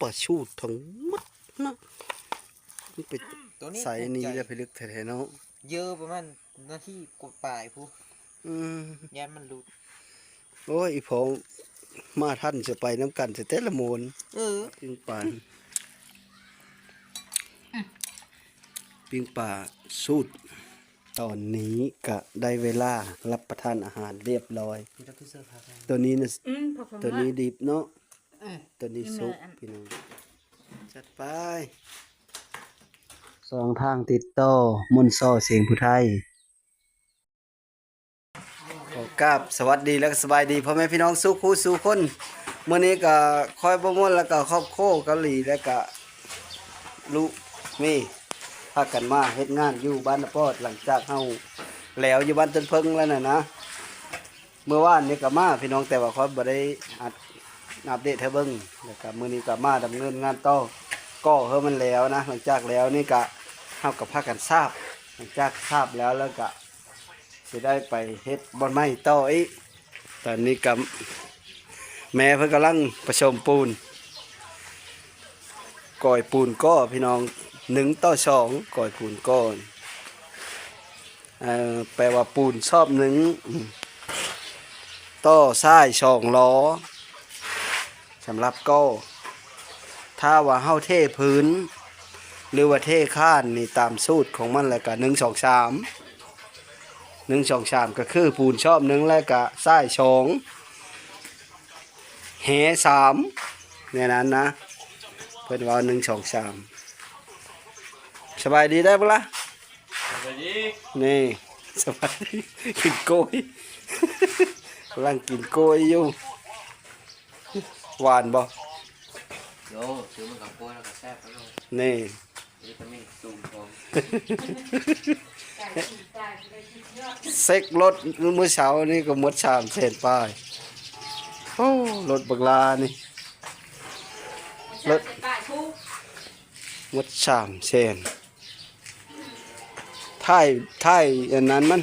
ປາຊູດທັງໝົດນະ. ມັນໄປໃສ່ນີ້ແລ້ວ ໄປເລິກແທ້ໆເນາະ. ເຢີປະມານນາທີກວ່າປາຍພຸ້ນ. ອືມ ຢ້ານມັນຫຼຸດ. ໂອ້ຍ ອີ່ພໍ່ມາທັນ ຈະໄປນຳກັນແຕ່ລະໂມນ. ເອີ ປີ້ງປາ ອືມ ປີ້ງປາສູດ. ຕອນນີ້ກະໄດ້ເວລາຮັບປະທານອາຫານລຽບລ້ອຍ. ຕົວນີ້ນະ ອືມ ຕົວນີ້ດິບເນາະ. ເອີ ຕົວນີ້ສຸກ ພີ່ນ້ອງ. ຈັດໄປ. ຊ່ອງທາງຕິດຕໍ່ ມົນຊໍ ສຽງຜູ້ໄທ. ຂໍກາບສະຫວັດດີ ແລະ ສະບາຍດີພໍ່ແມ່ພີ່ນ້ອງສູ່ຜູ້ສູ່ຄົນ. ມື້ນີ້ກະຂ້ອຍບໍ່ມ່ວນ ແລະ ກະຄອບຄົວເກົາຫຼີ ແລະ ກະລູກເມ ພາກັນມາເຮັດງານຢູ່ບ້ານນາປອດ ຫຼັງຈາກເຮົາແລ້ວຢູ່ບ້ານຕົ້ນເຜິ້ງແລ້ວນະນະ. ເມື່ອວານນີ້ກະມາພີ່ນ້ອງ ແຕ່ວ່າຂ້ອຍບໍ່ໄດ້ອັດ ອັບເດດໃຫ້ເບິ່ງ. ແລ້ວກະມື້ນີ້ກະມາດຳເນີນງານຕໍ່ ກໍ່ເຮີມັນແລ້ວນະ. ຫຼັງຈາກແລ້ວນີ້ກະ ເຮົາກະພາກັນສາບ ຫຼັງຈາກສາບແລ້ວ ແລ້ວກະຊິໄດ້ໄປເຮັດບ່ອນໃໝ່ຕໍ່ອີກ. ຕອນນີ້ກະແມ່ເພິ່ນກຳລັງປະສົມປູນ ກອຍປູນກໍ່ພີ່ນ້ອງ ໜຶ່ງຕໍ່ສອງ ກອຍປູນກໍ່. ເອີ ແປວ່າປູນຊອບໜຶ່ງ ຕໍ່ຊາຍສອງລໍ້ ສຳລັບກໍ່. ຖ້າວ່າເຮົາເທພື້ນ ຫຼືວ່າເທຄານນີ້ ຕາມສູດຂອງມັນແລ້ວກະ ໜຶ່ງ ສອງ ສາມ ໜຶ່ງ ສອງ ສາມ ກະຄືປູນຊອບໜຶ່ງ ແລ້ວກະຊາຍສອງ ແຫສາມ ແນວນັ້ນນະ. ເພິ່ນເວົ້າ ໜຶ່ງ ສອງ ສາມ. ສະບາຍດີໄດ້ບໍ່ລະ? ສະບາຍດີ. ນີ້ ສະບາຍດີ. ກິນກ້ວຍ ກຳລັງກິນກ້ວຍຢູ່. ຫວານບໍ່? ໂອ້ ຊື້ມາກັບກ້ວຍແລ້ວກໍແຊບແລ້ວເນາະ. ນີ້ ວິຕາມິນສູງພ້ອມ. ເຊັກລົດມື້ເຊົ້ານີ້ກໍໝົດສາມແສນປາຍ. ໂອ້ ລົດບັກຫຼ້ານີ້ ລົດ ໝົດສາມແສນ. ຖ່າຍ ຖ່າຍອັນນັ້ນມັນ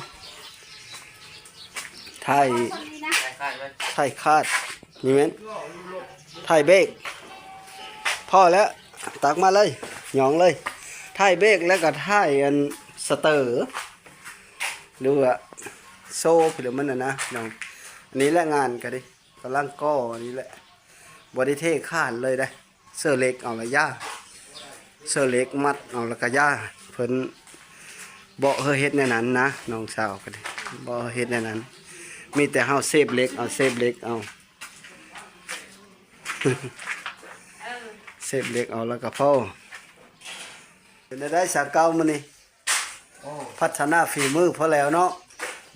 ຖ່າຍ ຖ່າຍຄາດ ນີ້ແມ່ນ ຖ່າຍເບກ. ພໍແລ້ວ ຕັກມາເລີຍ ຫຍ້ອງເລີຍ. ຖ່າຍເບກ ແລ້ວກໍຖ່າຍອັນສະເຕີ ຫຼືວ່າໂຊ ຫຼືມັນນັ້ນນະນ້ອງ. ນີ້ແຫຼະງານກໍດີ ກຳລັງກໍ່ນີ້ແຫຼະ ບໍ່ໄດ້ເທຄານເລີຍເດ້. ເສື້ອເຫຼັກເອົາລະຢ່າ ເສື້ອເຫຼັກມັດເອົາລະກະຢ່າ. ເພິ່ນບໍ່ໃຫ້ເຮັດແນວນັ້ນນະ ນ້ອງສາວກໍດີ ບໍ່ໃຫ້ເຮັດແນວນັ້ນ. ມີແຕ່ເຮົາເສບເຫຼັກເອົາ ເສບເຫຼັກເອົາ ເສບເຫຼັກເອົາລະກະພໍ. ເປັນໄດ້ ສາວເກົ່າມື້ນີ້? ໂອ້ ພັດທະນາຝີມືພໍແລ້ວເນາະ.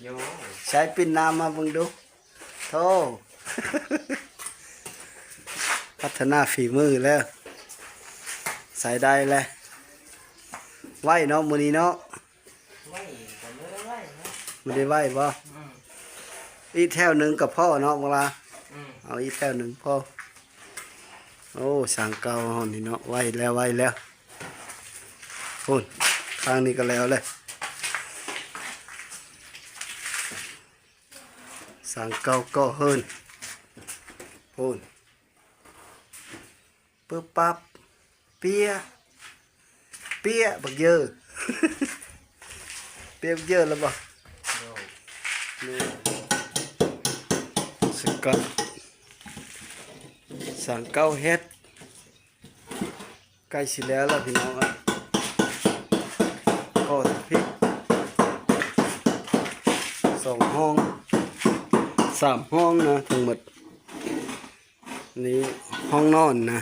ໂຍ ໃຊ້ປິ່ນນ້ຳມາເບິ່ງດູ. ໂທ້ ພັດທະນາຝີມືແລ້ວ ໃຊ້ໄດ້ແລ້ວ. ໄວເນາະມື້ນີ້ເນາະ. ໄວກໍບໍ່ໄດ້ໄວນະ. ບໍ່ໄດ້ໄວບໍ່? ອືມ ອີກແຖວໜຶ່ງກໍພໍເນາະ ບັກຫຼ້າ. ອືມ ເອົາອີກແຖວໜຶ່ງພໍ. ໂອ້ ຊ່າງເກົ່າເຮົານີ້ເນາະ ໄວແລ້ວ ໄວແລ້ວ. ພຸ້ນ ຂ້າງນີ້ກໍແລ້ວແຫຼະ. ຊ່າງເກົ່າກໍ່ເຮືອນ ພຸ້ນ ປຶບປັບ ເປຍ ເປຍ ບັກເຢີ ເປຍ ບັກເຢີແລ້ວບໍ່? ໂດຍ ສະກັດ ຊ່າງເກົ່າເຮັດ. ໃກ້ຊິແລ້ວລະພີ່ນ້ອງເອີຍ. ກໍຜິດສອງຫ້ອງ ສາມຫ້ອງນະທັງໝົດ. ນີ້ຫ້ອງນອນນະ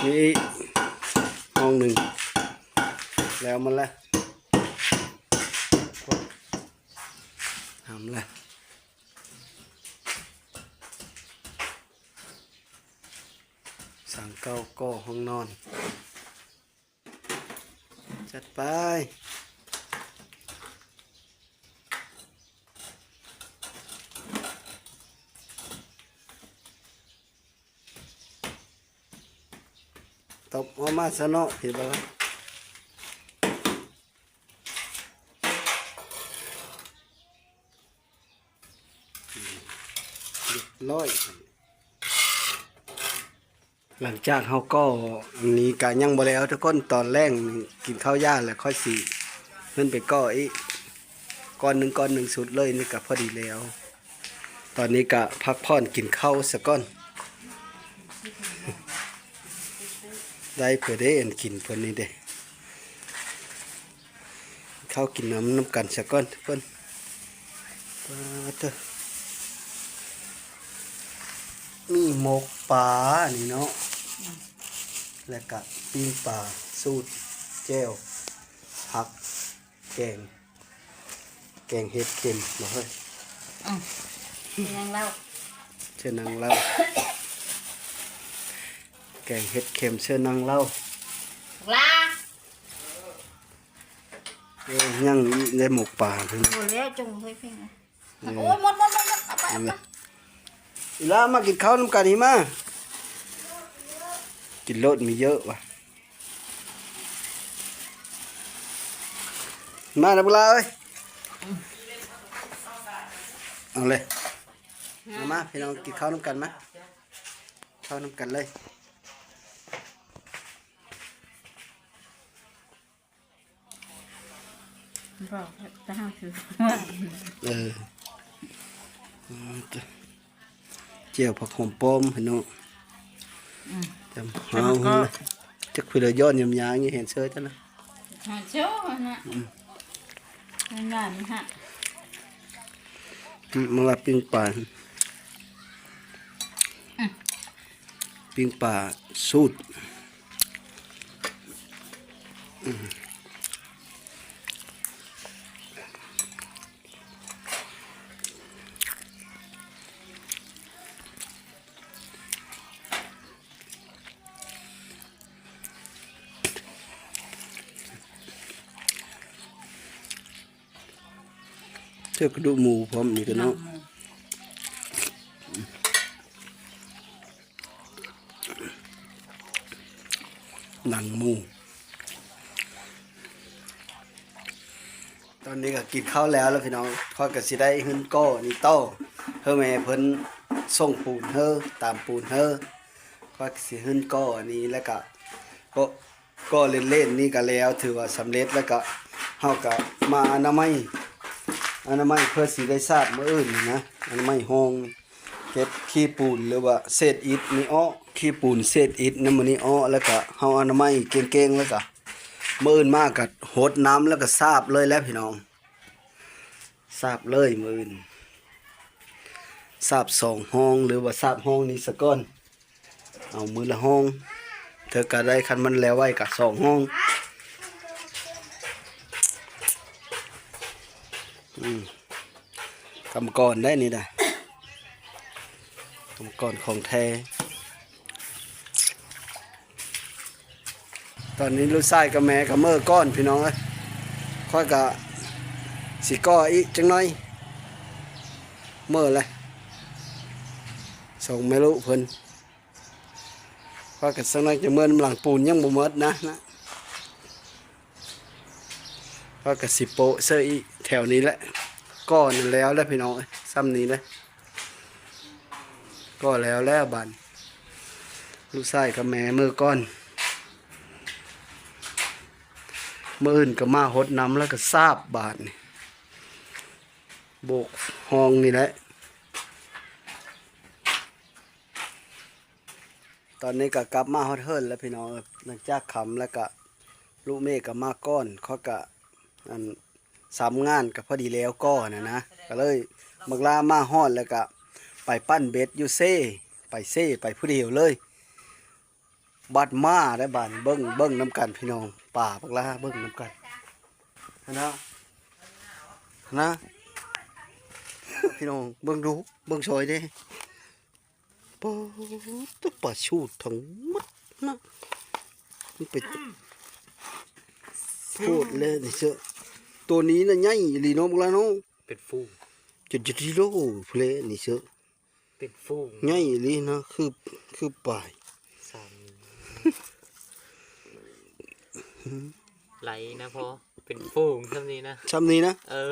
ມີອີກຫ້ອງໜຶ່ງ ແລ້ວໝົດແລ້ວ ທຳແລ້ວ. ຊ່າງເກົ່າກໍ່ຫ້ອງນອນ ຈັດໄປ. ຕົບອອກມາຊະເນາະ ເຫັນບໍ່ລະ? ອືມ ຮຽບຮ້ອຍ. ຫຼັງຈາກເຮົາກໍ່ອັນນີ້ກະຍັງບໍ່ແລ້ວທຸກຄົນ, ຕອນແລງກິນເຂົ້າຢ່າແລ້ວຄ່ອຍຊິຂຶ້ນໄປກໍ່ອີກ ກ້ອນໜຶ່ງ ກ້ອນໜຶ່ງສຸດເລີຍ, ນີ້ກະພໍດີແລ້ວ. ຕອນນີ້ກະພັກຜ່ອນກິນເຂົ້າສາກ່ອນ. ໄດ້ເພິ່ນເດ້ ອັນກິນເພິ່ນນີ້ເດ້. ເຂົ້າກິນນ້ຳນຳກັນສາກ່ອນເພິ່ນ. ປາເຕີ ມີໝົກປານີ້ເນາະ ແລ້ວກະປີ້ງປາສູດແຈ່ວຜັກ ແກງ ແກງເຫັດເຂັມເນາະເຮີ້ຍ. ອື ເຊີນນາງເລົ່າ ເຊີນນາງເລົ່າ ແກງເຫັດເຂັມເຊີນນາງເລົ່າ ລາ ເອີ ຍັງອີກໄດ້ໝົກປາເພິ່ນ ບໍ່ແລ້ວ ຈົ່ງເຮີ້ຍເພິ່ນ. ເອີ ໂອ້ຍ ໝົດໆໆໆ ເອົາໄປ ເອົາໄປ. ອີຫຼ້າ ມາກິນເຂົ້ານຳກັນອີ່ມາ. ກິນໂລດ ມີເຍອະວ່າ. ມານະ ບັກຫຼ້າເອີຍ. ເອົາເລີຍ ມາ ມາ ພີ່ນ້ອງ ກິນເຂົ້ານຳກັນ ມາ ເຂົ້ານຳກັນເລີຍ. ບອກແຕ່ເຮົາຊິ ເອີ ແຈ່ວຜັກຫອມປ້ອມພີ່ນ້ອງ. ອື ຈຳເຮົາ ແລ້ວກໍ ຈັກຜູ້ໃດຍ້ອນຍາມຍາງຢູ່ເຫັນເຊີຍຊັ້ນນະ ຫາເຊີຍຫັ້ນນະ. ອື ງາມໆ ນີ້ຮະ. ອື ມາວ່າປີ້ງປາ ອື ປີ້ງປາສູດ ອື. ເທື່ອກະດູກໝູພ້ອມນີ້ກະເນາະ ໜັງໝູ. ຕອນນີ້ກະກິນເຂົ້າແລ້ວລະພີ່ນ້ອງ, ຂ້ອຍກະຊິໄດ້ຂຶ້ນກໍ່ນີ້ຕໍ່ ເຮີແມ່ເພິ່ນສົ່ງປູນເຮີ ຕາມປູນເຮີ ຂ້ອຍກະຊິຂຶ້ນກໍ່ອັນນີ້ ແລ້ວກະ ກໍ່ ກໍ່ເຫຼັ້ນໆນີ້ກະແລ້ວ ຖືວ່າສຳເລັດ. ແລ້ວກະເຮົາກະມາອະນາໄມ ອະນາໄມເພື່ອຊິໄດ້ສາບມື້ອື່ນນີ້ນະ ອະນາໄມຫ້ອງ ເກັບຂີ້ປູນ ຫຼືວ່າເສດອິດນີ້ອອກ ຂີ້ປູນເສດອິດນຳມື້ນີ້ອອກ ແລ້ວກະເຮົາອະນາໄມເກັ່ງໆ ແລ້ວກະມື້ອື່ນມາກະຫົດນ້ຳ ແລ້ວກະສາບເລີຍແຫຼະພີ່ນ້ອງ ສາບເລີຍມື້ອື່ນ ສາບສອງຫ້ອງ ຫຼືວ່າສາບຫ້ອງນີ້ສາກ່ອນ. ເອົາມື້ລະຫ້ອງ ເທື່ອກະໄດ້ ຄັນມັນແລ້ວໄວກະສອງຫ້ອງ. ອືມ ກຳມະກອນໄດ໋ນີ້ນະ ກຳມະກອນຂອງແທ້. ຕອນນີ້ລູກຊາຍກັບແມ່ກະເມືອກ່ອນພີ່ນ້ອງເອີຍ, ຂ້ອຍກະຊິກໍ່ອີກຈັກໜ້ອຍ ເມືອແຫຼະ ສອງແມ່ລູກເພິ່ນ. ຂ້ອຍກະສັກໜ້ອຍຈະເມືອນຳຫຼັງປູນຍັງບໍ່ໝົດນະ ຂ້ອຍກະຊິໂປະເສີອີກແຖວນີ້ແຫຼະ. ກໍ່ນັ້ນແລ້ວແຫຼະພີ່ນ້ອງເອີຍ ຊ່ຳນີ້ແຫຼະ ກໍ່ແລ້ວແລ້ວບາດ ລູກຊາຍກັບແມ່ເມືອກ່ອນ ມື້ອື່ນກະມາຫົດນ້ຳ ແລ້ວກະສາບບາດນີ້ ໂບກຫ້ອງນີ້ແຫຼະ. ຕອນນີ້ກະກັບມາຮອດເຮືອນແລ້ວພີ່ນ້ອງເອີຍ, ຫຼັງຈາກຄ່ຳແລ້ວກະລູກເມກະມາກ່ອນ ຂ້ອຍກະ ອັນ ຊຳງານກະພໍດີແລ້ວກໍ່ຫັ້ນນະ ກະເລີຍບັກຫຼ້າມາຮອດແລ້ວກະໄປປັ້ນເບັດຢູ່ເຊ ໄປເຊ ໄປຜູ້ດຽວເລີຍ. ບາດມາໄດ້ບາດນີ້ ເບິ່ງ ເບິ່ງນຳກັນພີ່ນ້ອງ ປາບັກຫຼ້າເບິ່ງນຳກັນ ຫັ້ນນະ ຫັ້ນນະ ພີ່ນ້ອງເບິ່ງດູ ເບິ່ງຊ່ອຍເດ້. ປາດໂທ້ ປາສູດທັງໝົດນະ ມັນເປັນໂຄດແລ້ວນີ້ເຊີ. ໂຕນີ້ນະໃຫຍ່ອີ່ຫຼີເນາະ ບັກຫຼ້າເນາະ ເປັນຝູງ ຈະ ຈະກິໂລພຸ້ນແຫຼະນີ້ເຊີ ເປັນຝູງ ໃຫຍ່ອີ່ຫຼີນະ ຄືບ ຄືບປາຍ ສາມ ໄຫຼນະພໍ່ ເປັນຝູງຊ່ຳນີ້ນະ ຊ່ຳນີ້ນະ ເອີ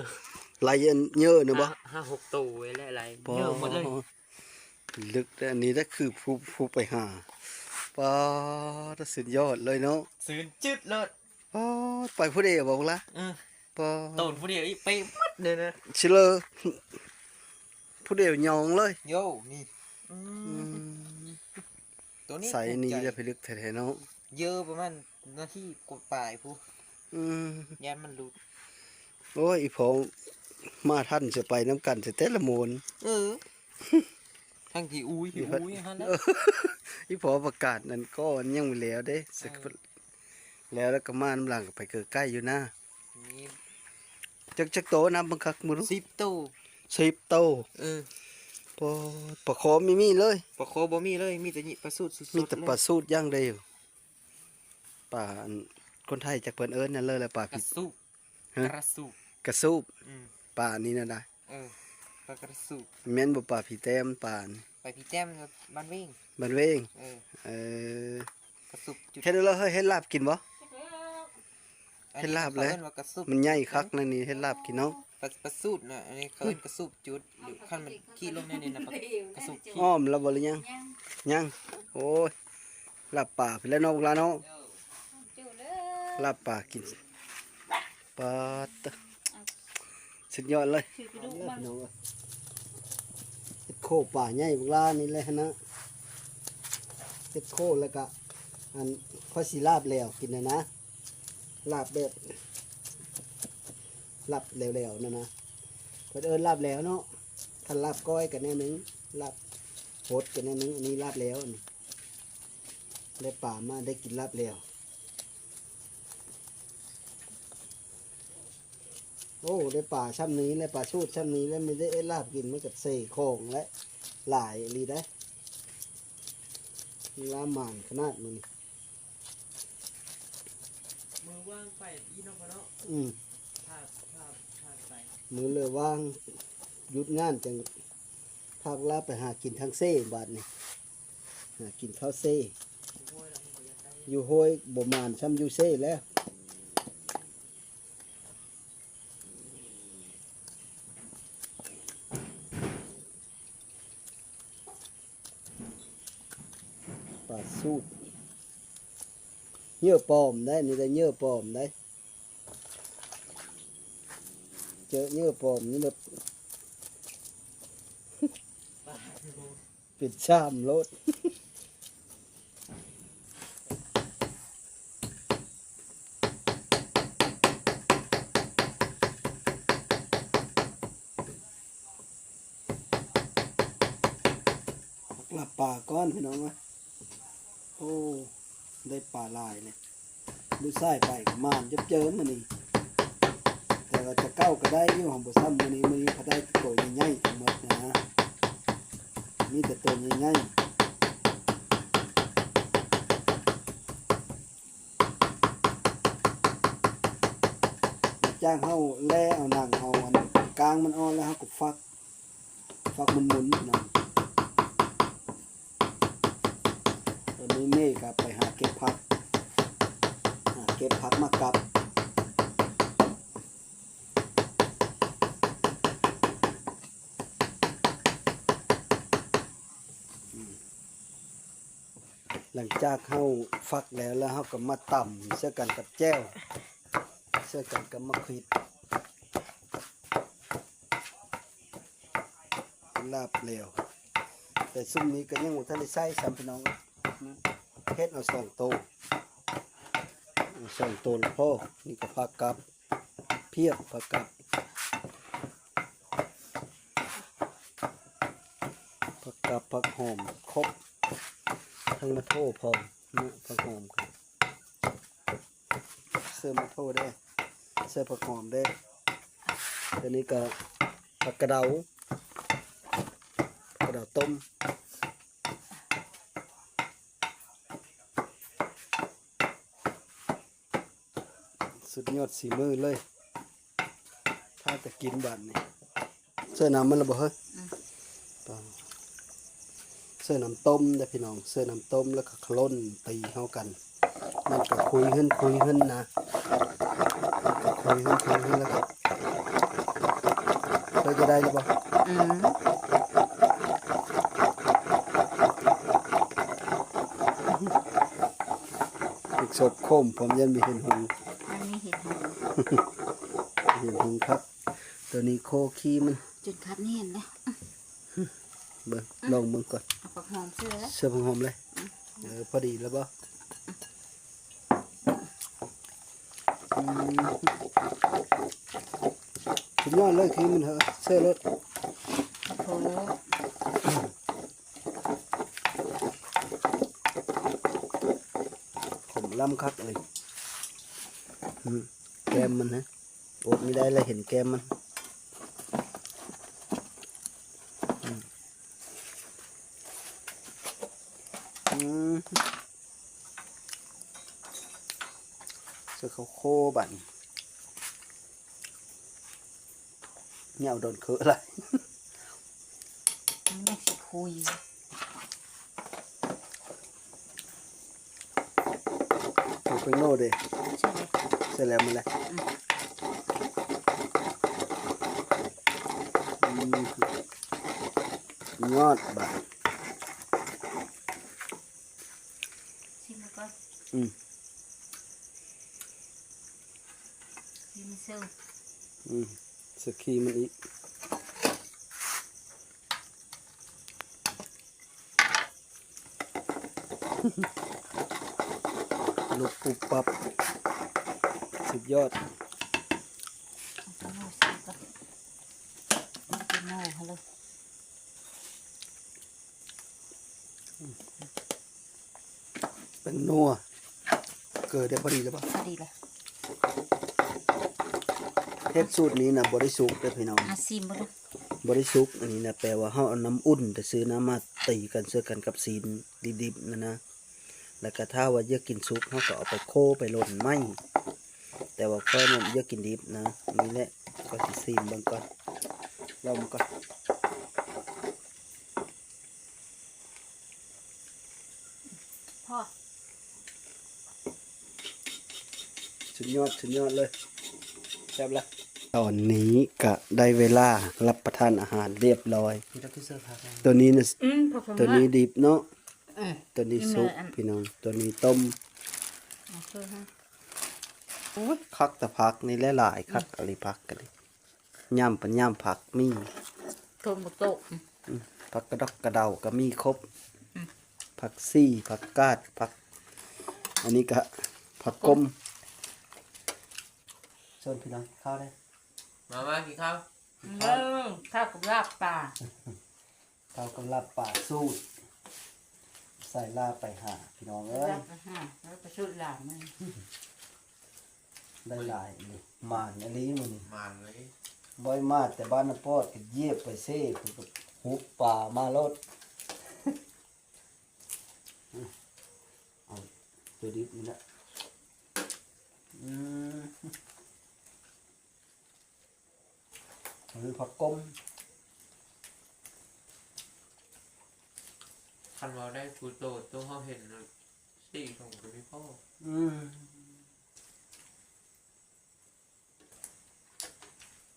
ໄຫຼອັນເຍີະນະບໍ່ ຫ້າຫົກໂຕແຫຼະ ໄຫຼເຍີະໝົດເລີຍ. ລຶກແຕ່ອັນນີ້ແຫຼະ ຄືຜູ້ ຜູ້ໄປຫາ ປາດ ສຸດຍອດເລີຍເນາະ ຊື່ນຈືດເລີຍ. ປາດ ໄປຜູ້ດຽວບໍ່ລະ? ເອີ ປາດ ໂຕນຜູ້ດຽວອີກ ໄປໝົດເລີຍນະ ຊິເລີ ຜູ້ດຽວຍອງເລີຍ. ໂຢ ນີ້ ອືມ ອືມ ໂຕນີ້ ໃສນີ້ ພູມໃຈ ລະພິລຶກແທ້ໆເນາະ ເຢີປະມານນາທີກວ່າປາຍພຸ້ນ. ອືມ ຢ້ານມັນຫຼຸດ. ໂອ້ຍ ອີ່ພໍ່ມາທັນ ຈະໄປນຳກັນແຕ່ລະໂມນ. ເອີ ທັງທີ່ອູຍ ທີ່ອູຍຫັ້ນແຫຼະ. ອີ່ພໍ່ປະກາດນັ້ນກໍຍັງບໍ່ແລ້ວເດ້. ເອີ ແລ້ວ ແລ້ວກໍມານຳຫຼັງ ກໍໄປເກີໃກ້ຢູ່ນະ. ນີ້ ຈັກ ຈັກໂຕ ນັບເບິ່ງຄັກ ບໍ່ຮູ້. ສິບໂຕ. ສິບໂຕ. ເອີ ປາ ປາຄໍມີ ມີເລີຍ. ປາຄໍບໍ່ມີເລີຍ ມີແຕ່ປາສູດສົດໆ ມີແຕ່ປາສູດຢ່າງດຽວ. ປາ ອັນ ຄົນໄທຈັກເພິ່ນເອີ້ນຫຍັງເລີຍ ແລະປາ ກະສູບ. ຮະ? ກະສູບ. ກະສູບ. ອືມ ປານີ້ນະນະ. ເອີ ປາກະສູບ. ແມ່ນບໍ່ ປາຜີແຕ້ມ ປານີ້? ປາຜີແຕ້ມ ບ້ານເວງ. ບ້ານເວງ. ເອີ ເອີ ກະສູບຈຸດ. ເຮັດແລ້ວເຮີ້ຍ ເຮັດລາບກິນບໍ່? ເຮັດລາບແລ້ວ ເຂົາເອີ້ນວ່າກະສູບ. ມັນໃຫຍ່ຄັກນະນີ້ ເຮັດລາບກິນເນາະ. ປາ ປາສູດນະ ອັນນີ້ເຂົາເອີ້ນກະສູບຈຸດ ຫຼືຄັນມັນຂີ້ລົງໃນນີ້ນະ ກະສູບຂີ້. ອ້ອມແລ້ວບໍ່ ຫຼືຍັງ? ຍັງ ຍັງ. ໂອ້ຍ ລາບປາພຸ້ນແຫຼະເນາະ ພວກຫຼານເນາະ. ລາບປາກິນ ປາດ ສຸດຍອດເລີຍ. ເຮັດໂຄປາໃຫຍ່ບັກຫຼ້ານີ້ແຫຼະຫັ້ນນະ ເຮັດໂຄແລ້ວກະ ອັນ ຂ້ອຍຊິລາບແຫຼວກິນຫັ້ນນະ ລາບແບບ ລາບແຫຼວໆນັ້ນນະ ເພິ່ນເອີ້ນລາບແຫຼວເນາະ. ຄັນລາບກ້ອຍກະແນວໜຶ່ງ ລາບຫົດກະແນວໜຶ່ງ ອັນນີ້ລາບແຫຼວ ອັນນີ້ ໄດ້ປາມາໄດ້ກິນລາບແຫຼວ. ໂອ້ ໄດ້ປາຊ່ຳນີ້ແລະ ປາສູດຊ່ຳນີ້ແລະ ມີແຕ່ເຮັດລາບກິນ ມັນກະເສຂອງແລະ ຫຼາຍອີ່ຫຼີໄດ໋. ລາບໝານຂະໜາດມື້ນີ້ ມື້ວ່າງໄປອີກເນາະພໍ່ເນາະ. ອືມ ພາ ພາ ພາໄປ ມື້ເລີກວ່າງ ຢຸດງານຈັ່ງ ພາພວກຫຼານໄປຫາກິນທາງເຊບາດນີ້ ຫາກິນເຂົ້າເຊ. ຢູ່ຫ້ວຍບໍ່ໝານຊ່ຳຢູ່ເຊແລ້ວ. ປາສູດ ເຫຍື່ອປອມໄດ໋ ນີ້ໄດ້ເຫຍື່ອປອມໄດ໋. ເຈີເຫຍື່ອປອມນີ້ແບບ ເປັນຊາມໂລດ. ລາບປາກ່ອນພີ່ນ້ອງເອີຍ. ໂອ້ ໄດ້ປາຫຼາຍເລີຍ. ມື້ສາຍໄປກະໝານເຈີບເຈີບມື້ນີ້ ແຕ່ວ່າແຕ່ເກົ່າກະໄດ້ຢູ່ ຫາກບໍ່ຊ່ຳມື້ນີ້. ມື້ນີ້ກະໄດ້ໂຕໃຫຍ່ໆທັງໝົດນະ ມີແຕ່ໂຕໃຫຍ່ໆ. ຫຼັງຈາກເຮົາແລ່ເອົາໜັງ ເອົາອັນກ້າງມັນອອກແລ້ວ ເຮົາກະຟັກ ຝັກໝຸນໆ ພີ່ນ້ອງ. ຕອນນີ້ເມກະໄປຫາເກັບຜັກ ຫາເກັບຜັກມາກັບ. ຫຼັງຈາກເຮົາຟັກແລ້ວ ແລ້ວເຮົາກະມາຕຳໃສ່ກັນກັບແຈ່ວ ໃສ່ກັນກັບໝາກຂິດ. ລາບແຫຼວ ແຕ່ຊຸມນີ້ກະຍັງບໍ່ທັນໄດ້ໃສ່ຊ້ຳພີ່ນ້ອງ. ເຮັດເອົາສອງໂຕ ເອົາສອງໂຕລະພໍ. ນີ້ກະຜັກກັບ ພຽບ ຜັກກັບ ຜັກກັບ ຜັກຫອມ ຄົບ ທັງມະໂທພ້ອມເນາະ. ຜັກຫອມ ເສີມໂທເດ້ ເສີມຜັກຫອມເດ້. ໂຕນີ້ກະຜັກກະເດົາ ຜັກກະເດົາຕົ້ມ. ສຸດຍອດສີມືເລີຍ ຖ້າຈະກິນບາດນີ້. ເສີນ້ຳມັນລະບໍ່ເຮີ້ຍ? ອືມ ເສີນ້ຳຕົ້ມເດ້ພີ່ນ້ອງ ເສີນ້ຳຕົ້ມ ແລ້ວກະຂະຫຼົ່ນຕີເຂົ້າກັນ. ມັນກະຄຸຍຂຶ້ນ ຄຸຍຂຶ້ນນະ ມັນກະຄຸຍຂຶ້ນ ຄຸຍຂຶ້ນ ແລ້ວກະ ເຄີຍຈະໄດ້ລະບໍ່? ອືມ. ສົບໂຄມ ເພາະມັນຍັງມີເຫັນຫຸງ ມັນມີເຫັນຫຸງ ເຫັນຫຸງຄັກ. ໂຕນີ້ໂຄຄີມັນ ຈົນຄັດນີ້ເຫັນແລ້ວ ເບິ່ງ ອືມ ລອງເບິ່ງກ່ອນ ເອົາຜັກຫອມໃສ່ເລີຍ ໃສ່ຜັກຫອມເລີຍ ອືມ ເອີ ພໍດີແລ້ວບໍ່? ອືມ ສຸດຍອດເລີຍ ຄືມັນເຮີ ເຊີໂລດ ໂອ້ໂຫ ຂົມລ້ຳຄັກເລີຍ ອືມ ແກ້ມມັນນະ ອົດບໍ່ໄດ້ລະເຫັນແກ້ມມັນ ອືມ ອືມ. ເສື້ອເຂົ້າໂຄບາດນີ້ ຍາວດົນເຄີຫຼາຍ ມັນຍັງຊິຄຸຍ ເອົາເປັນໂລເດ້ ໃສ່ແລ້ວ ໃສ່ແລ້ວມັນແຫຼະ ອືມ ອືມ ຍອດບາດ ຊີມເບິ່ງກ່ອນ ອືມ ຊີມເຊີ ອືມ ເຊີຄີມັນອີກ ລຸກປຸບປັບ ສຸດຍອດ ເອົາໂຕໂນໃສ່ກ່ອນ ເອົາໂຕໂນຫັ້ນເລີຍ. ແປ້ງນົວ ເກືອໄດ້ພໍດີແລ້ວບໍ່? ພໍດີແລ້ວ ເຮັດສູດນີ້ນະ ບໍ່ໄດ້ສຸກເດີພີ່ນ້ອງ ອາ ຊີມເບິ່ງດູ ບໍ່ໄດ້ສຸກ ອັນນີ້ນະ ແປວ່າເຮົາເອົານ້ຳອຸ່ນແຕ່ຊື່ນະ ມາຕີກັນໃສ່ກັນກັບຊີ້ນດິບໆນັ້ນນະ ແລ້ວກະຖ້າວ່າຢາກກິນສຸກ ເຮົາກະເອົາໄປໂຄໄປຫຼົ່ນໄມ້ ແຕ່ວ່າຂ້ອຍນັ້ນຢາກກິນດິບນະ ນີ້ແຫຼະ ຂ້ອຍຊິຊີມເບິ່ງກ່ອນ ລອງເບິ່ງກ່ອນ. ພໍ ສຸດຍອດ ສຸດຍອດເລີຍ ແຊບລະ. ຕອນນີ້ກະໄດ້ເວລາຮັບປະທານອາຫານລຽບລ້ອຍ ຕົວນີ້ນະ ອືມ ຕົວນີ້ດິບເນາະ ເອີ ຕົວນີ້ສຸກ ອືມ ພີ່ນ້ອງ ຕົວນີ້ຕົ້ມ ໂອ້ຍ ຄັກແຕ່ຜັກນີ້ແຫຼະ ຫຼາຍຄັກ ອືມ ອີ່ຫຼີ ຜັກກະດີ ຍຳປະຍຳຜັກມີ ໂທມະໂຕະ ອືມ ຜັກກະດອກກະເດົາກະມີຄົບ ອືມ ຜັກຊີ ຜັກກາດ ຜັກ ອັນນີ້ກະຜັກກົມ ເຊີນພີ່ນ້ອງກິນເຂົ້າເດີ້ ມາ ມາກິນເຂົ້າ ກິນເຂົ້າ ເອີ ເຂົ້າກັບລາບປາ ເຂົ້າກັບລາບປາສູດ ໃສ່ລາບໄປຫາພີ່ນ້ອງເອີຍ ລາບໄປຫາ ລາບໄປສູດຫຼານ ໄດ້ຫຼາຍອີ່ຫຼີ ໝານອີ່ຫຼີມື້ນີ້ ໝານເລີຍ ບໍ່ໄດ້ມາແຕ່ບ້ານນາປອດ ກະຢຽບໄປເຊ ພຸ້ນກະຫຸບປາມາໂລດ ເອົາໂຕດິບນີ້ແຫຼະ ອືມ. ອັນນີ້ຜັກກົມ ຄັນເວົ້າໄດ້ຄືໂຕ ໂຕເຮົາເຫັນສີ່ຖົງກະມີພໍ ອືມ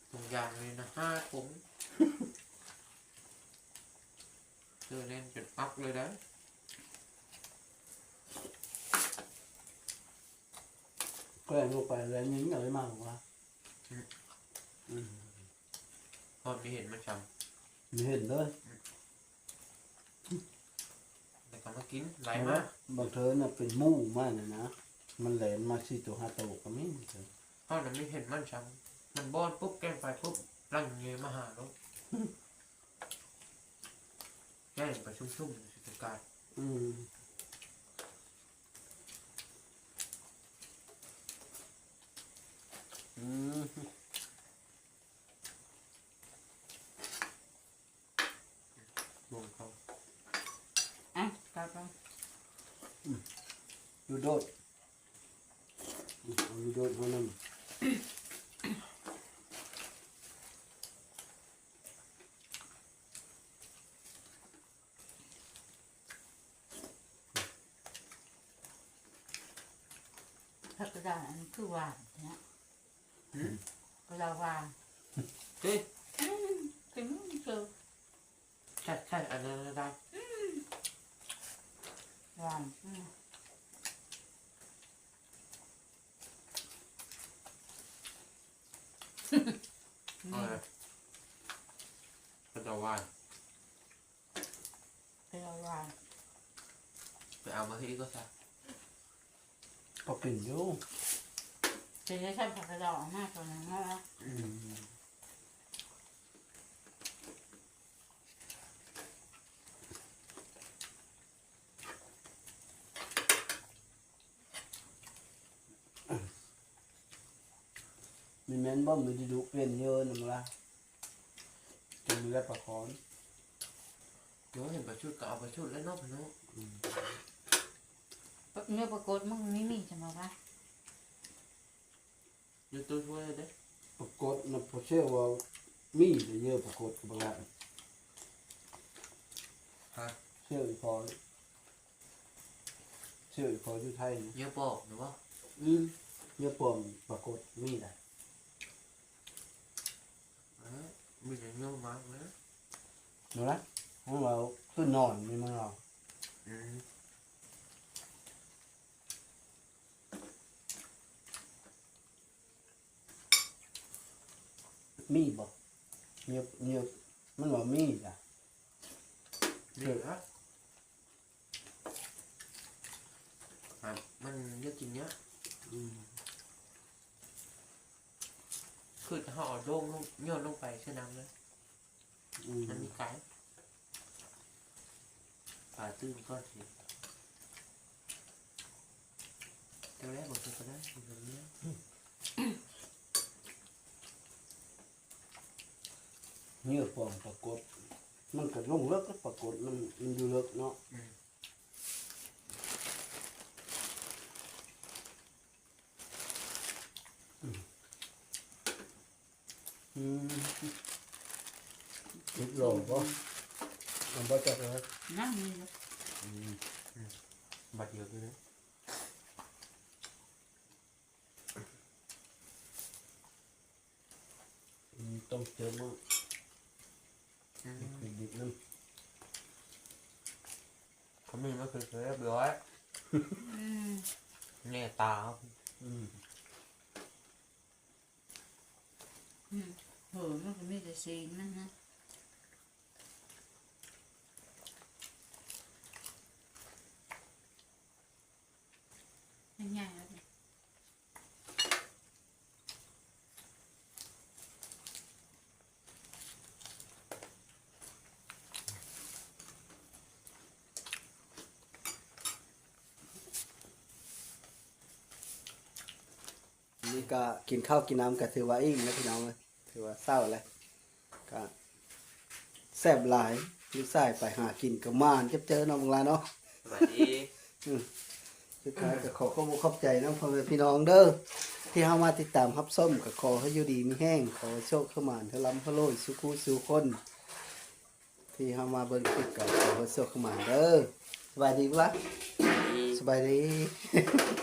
ຖົງຢາງນີ້ນະ ຫ້າຖົງ ເຈົ້າແໜ້ນຈົນອັກເລີຍໄດ໋ ແກງລົງໄປແລ້ວຍິງເອົາໄດ້ມາກວ່າ ອືມ ອືມ ເພາະມີເຫັນມັນຊ້ຳ ມີເຫັນເລີຍ ອືມ ແລ້ວກະມາກິນ ໄລ່ມາ ບາງເທື່ອນະເປັນໝູ່ມານະນະ ມັນແລ່ນມາສີ່ໂຕຫ້າໂຕກະມີ ເຮົານະມີເຫັນມັນຊ້ຳ ມັນບ່ອນປຸບ ແກ້ງໄປປຸບ ຫຼັ່ງເງຍມາຫາໂລດ ແກ້ງໄປຊຸ່ມໆ ຊິໄປກາຍ ອືມ ອືມ. ບໍ່ເຂົ້າ ອ່ະ ກັບມາ ອືມ ຢູ່ໂດດ ອືມ ເອົາຢູ່ໂດດເຮົານຳ ຜັກກະດາດອັນນີ້ຄືຫວານແທ້. ຫືມ? ກໍລາວວ່າ ຕິ ອືມ ກິນເຊີ ແຊບໆ ອັນນັ້ນນະໄດ໋ ອືມ ຫວານ ອືມ. ເອົາເລີຍ ເຂົາເຈົ້າວ່າ ເຂົາເຈົ້າວ່າ ໄປເອົາມາໃຫ້ອີກກໍຊະ ກໍກິນຢູ່ ຊິໄດ້ໃຊ້ຜັກກະເດົາເອົາມາຕົວໜຶ່ງເນາະ ອືມ. ມີແມ່ນບໍ່ ມີດຸເປັນເຍີນຳລະ ກິນແລ້ວປາຄອນ ໂອ້ຍ ເຫັນປາຊຸດກໍເອົາປາຊຸດແລ້ວເນາະ ອືມ ເນື້ອປາກົດມັນມີມີຈັ່ງວ່າ ຢູ່ຕູ້ຖ້ວຍເດ້ ປາກົດນະ ພໍເຊື່ອວ່າມີແຕ່ເຍື່ອປາກົດກັບບັກຫຼາ ຮະ ເຊື່ອອີ່ພໍ ເຊື່ອອີ່ພໍຢູ່ໄທນະ ເຍື່ອປອມນະບໍ່ ອືມ ເຍື່ອປອມປາກົດມີໄດ ເອີ ມີແຕ່ເຍື່ອມາກເລີຍ ນັ້ນລະ ຂອງເຮົາຄືນອນມີເມືອງເຮົາ ອືມ. ມີບໍ່? ເງີຍບ ເງີຍບ ມັນວ່າມີຈ້ະ ມີນະ ມັນຢາກກິນເຍອະ ອືມ ຄືເຮົາເອົາໂດງລົງ ໂຍນລົງໄປໃສ່ນ້ຳເລີຍ. ອືມ ມັນມີໄກ່ ປາຕື່ນກ່ອນຊິ ແຕ່ແລກບໍ່ເປັນກະໄດ້ ເຫຍື່ອປອມປາກົດ ມັນກະລົງເລິກ ປາກົດມັນ ມັນຢູ່ເລິກເນາະ ອືມ. ອືມ ອືມ ຕິດລົມບໍ່? ມັນບໍ່ຈັກເລີຍ ຍັງມີຢູ່ ອືມ ອືມ ບັດດຽວເລີຍ ອືມ ຕົ້ມເຈີໝ້າ ອືມ ດິບໆ ນັ້ນ ຂະມິ້ນກໍຄືເລີຍ ອືມ ແນ່ຕາ ອືມ. ອືມ ເຫີ ມັນກໍມີແຕ່ຊີ້ນມັນນະ ມັນໃຫຍ່ແລ້ວນີ້. ນີ້ກະກິນເຂົ້າກິນນ້ຳກະຖືວ່າອີ່ມແລ້ວພີ່ນ້ອງເອີຍ ຖືວ່າເຊົາແລ້ວ ກະແຊບຫຼາຍ ລູກຊາຍໄປຫາກິນກະໝານຈັບເຈີເນາະ ບັກຫຼາເນາະ ສະບາຍດີ ອືມ ສຸດທ້າຍກະຂໍຂອບອົກຂອບໃຈນຳພໍ່ແມ່ພີ່ນ້ອງເດີ ທີ່ເຮົາມາຕິດຕາມຮັບຊົມ ກະຂໍໃຫ້ຢູ່ດີມີແຮງ ຂໍໃຫ້ໂຊກໃຫ້ໝານ ໃຫ້ລ່ຳໃຫ້ລວຍສູ່ຄູ່ສູ່ຄົນ ທີ່ເຮົາມາເບິ່ງຄລິບກັນ ຂໍໃຫ້ໂຊກໃຫ້ໝານເດີ ສະບາຍດີບໍ່ລະ ສະບາຍດີ ສະບາຍດີ.